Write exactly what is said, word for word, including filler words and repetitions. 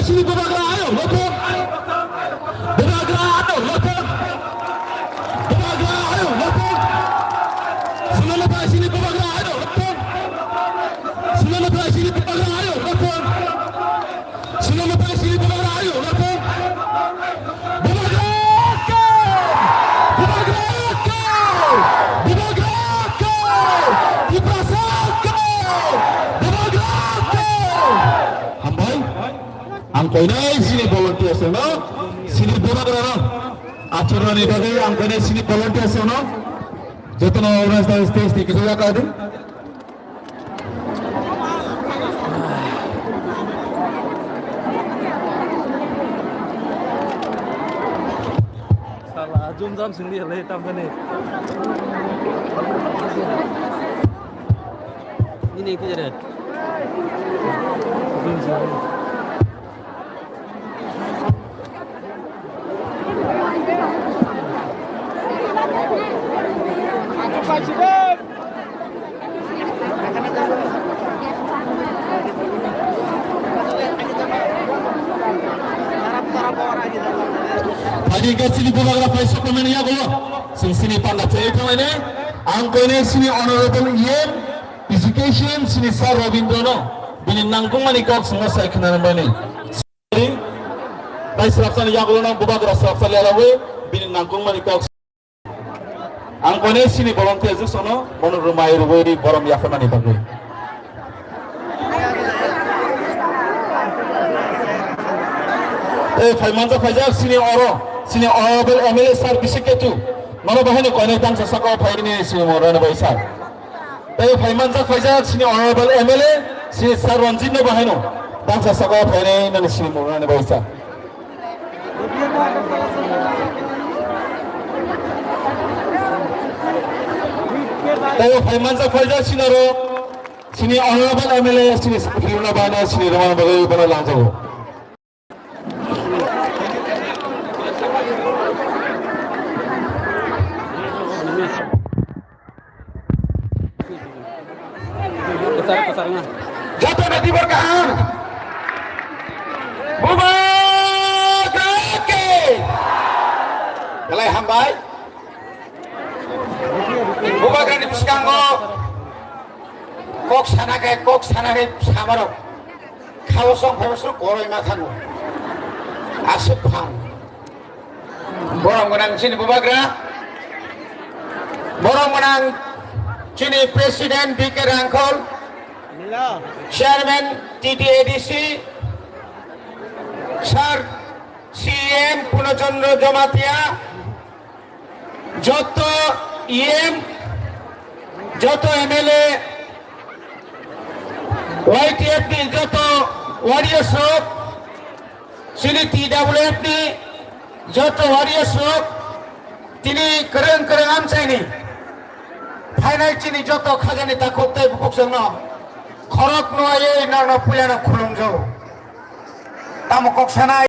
Sini bubagra ayo lothok. Bubagra ayo lothok. Bubagra ayo lothok. Sini bubagra ayo lothok. Sini bubagra ayo lothok. Sini bubagra ayo lothok. Bubagra ke! Bubagra ke! Bubagra ke! Tiprasa ke! Bubagra ke! Hambai. Ang koinai sini volunteers no, sini bubagra no. Achorani bagwi ang koinai sini volunteers no. Jotono organize stage ni kisa yakadi. Sala jumjam singli le tamkani. Ini pujare. Tadi ke sini bubagra paisa komen ya golo. Sing sini panda cai tong ini. Ang koine sini honorable E M education sini Sir Robindra no. Bini nangkung mani kok semua saya kenal bani. Tai srapsani yagulo no bubagra srapsa lelawi bini nangkung mani kok. Ang koine sini volunteer jwk sono bono rwmai rwui borom yapharmani bagwi. Tei phaimanjak phaijak sini oro, sini honorable M L A sir bisi ketu. Nono bahai no koine tangsa saka o phaini sini morani bai sir. Tei phaimanjak phaijak sini honorable M L A sini sir Ranjit no bahai no tangsa saka o phaini nani sini morani bai sir. Tei phaimanjak phaijak sini oro sini honorable M L A sini sir Philuna bahai no sini rwmani bagwi bono langjago. Joto na tibor kaham. Bubagra ke. Belai hambai. Bubagrani bwskango kok sana khe, kok sana khe samarok. Khao song phaibo suru koroi ma thango. Aswk phang. Borom gwnang chini bubagra. Borom gwnang chini President B K Rangkhol, Chairman T T A D C, Sir C E M Purno Chandra Jamatia, joto E M, joto M L A, Y T F ni joto warriors rok, chini T W F ni joto warriors rok, tini kwrwng kwrwng amchaini phainai chini joto khajani takhuk tei bukhuk chwngno khorok nuwaiwi norokno puilano khulumjago. Tamo kok sanai.